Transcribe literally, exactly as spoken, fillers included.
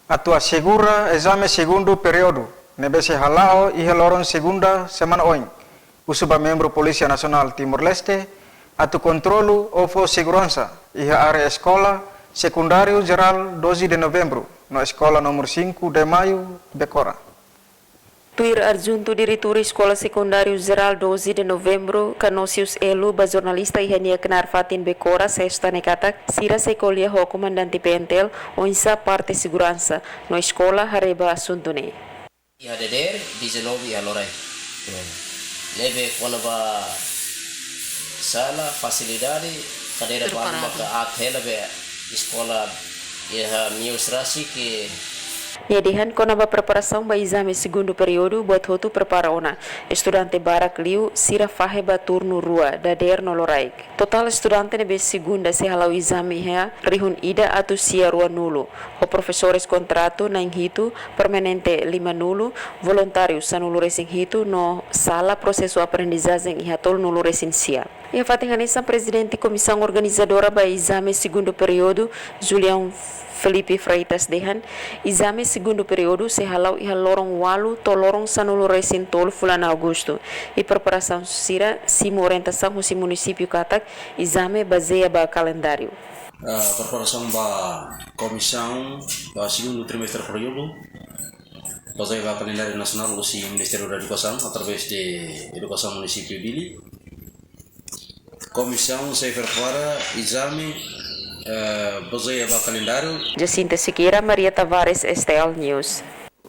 Atu asegura ezame segundu períodu ne'ebé sei hala'o iha loron segunda semana oin, husu ba membru Polísia Nasionál Timor-Leste atu kontrolu ou fó seguransa iha área eskola Sekundáriu Jerál doze de Novembro no eskola númeru cinco de Maio, Becora. Tuir adjuntu diretór Eskola Sekundáriu Jerál doze de Novembro, Canosius Elu, ba jornalista iha nia knaar fatin Becora, sesta ne'e katak, sira sei ko'alia ho komandante P N T L oinsá parte seguransa no eskola haree ba asuntu ne'e. Iha dadeer, dezanove iha loraik. Ne'ebé kona-ba sala, fasilidade, kadeira balu maka aat hela be eskola iha meius rasik. Nia dehan kona-ba preparasaun ba ezame segundu períodu, buat hotu prepara ona. Estudante barak liu, sira fahe ba turnu rua, dadeer no loraik. Totál estudante ne'ebé segunda sei hala'o ezame iha rihun ida atus sia ruanulu, ho profesores kontratu na'in hitu, permanente limanulu, voluntáriu sanulu-resin-hitu no sala prosesu aprendizajen iha tolunulu-resin-sia. Iha fatin hanesan, Prezidente Komisaun Organizadora ba ezame segundu períodu, Julião Felipe Freitas dehan, ezame segundu períodu sei hala'o iha loron ualu to'o loron sanulu-resin-tolu fulan Agostu. I preparasaun sira simu orientasaun husi munisípiu katak ezame bazeia ba kalendáriu. Ah, preparasaun ba komisaun ba segundu trimestre períodu bazeia ba kalendáriu nasionál husi Ministériu Edukasaun através de Edukasaun Munisípiu Dili. Komisaun sei prepara ezame, eh, bazeia ba kalendáriu. Jacinta Sequeira, Maria Tavares, S T L News.